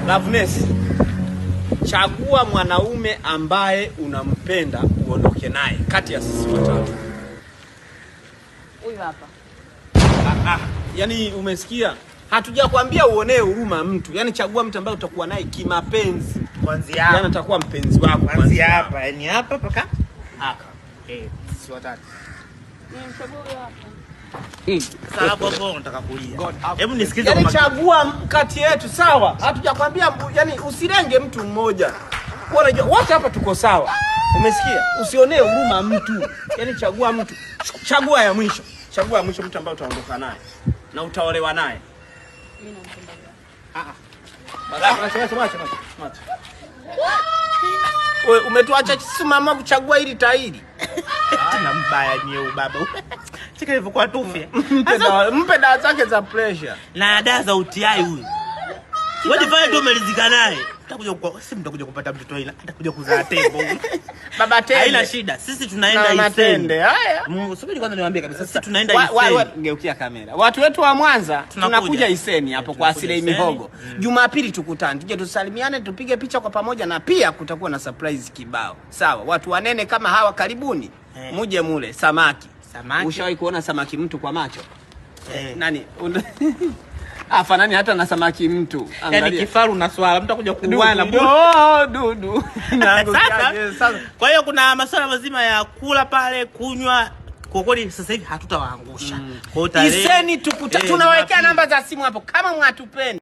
Loveness, chagua mwanaume ambaye unampenda uondoke naye kati ya sisi watatu. Huyu hapa. Ah, ah, yani umesikia? Hatujakwambia uonee huruma mtu. Yani chagua mtu ambaye utakuwa naye kimapenzi. Kuanzia Yani hapa. atakuwa mpenzi wako Kuanzia hapa, yani hapa paka hapa. Eh, sisi watatu. Nimchagua huyu hapa. Sasa hapo hapo unataka kulia. Hebu nisikilize Yani kwa makini. chagua kati yetu, sawa? Hatujakwambia yani usilenge mtu mmoja. Unajua wote hapa tuko sawa. Umesikia? Usionee huruma mtu. Yani chagua mtu. Chagua ya mwisho. Chagua ya mwisho mtu ambaye utaondoka naye na utaolewa naye. Mimi nampenda huyu hapa. Wacha, wacha, wacha, wacha. Wewe umetuacha sisi mama kuchagua hili tairi. Ah, na mbaya ni ubaba. Cheka ilivyokuwa tufe. Mpe dawa zake za pressure. Na dawa za UTI huyu. Wewe jifanye tu umelizika naye. Utakuja kwa si mtakuja kupata mtoto aina, atakuja kuzaa tembo huyu. Baba tende. Haina shida. Sisi tunaenda Na Iseni. matende. Haya. Mungu, subiri kwanza niwaambie kabisa. Sisi tunaenda Iseni. Geukia kamera. Watu wetu wa Mwanza tunakuja Iseni hapo kwa Tunakuja Asilei Iseni. Mihogo. Jumapili tukutane, tuje tusalimiane, tupige picha kwa pamoja na pia kutakuwa na surprise kibao. Sawa, watu wanene kama hawa karibuni. Eh. Muje mule samaki. Samaki. Ushawahi kuona samaki mtu kwa macho? Eh. Nani? Afanani hata na samaki mtu. Yaani Angalia. kifaru na swala mtakuja kuuana. Dudu. Oh, dudu. Sasa, Sasa. kwa hiyo kuna masuala mazima ya kula pale, kunywa. Kwa kweli sasa hivi hatutawaangusha. Kwa hiyo tarehe Iseni tunawekea Jumapili. namba za simu hapo kama mwatupenda.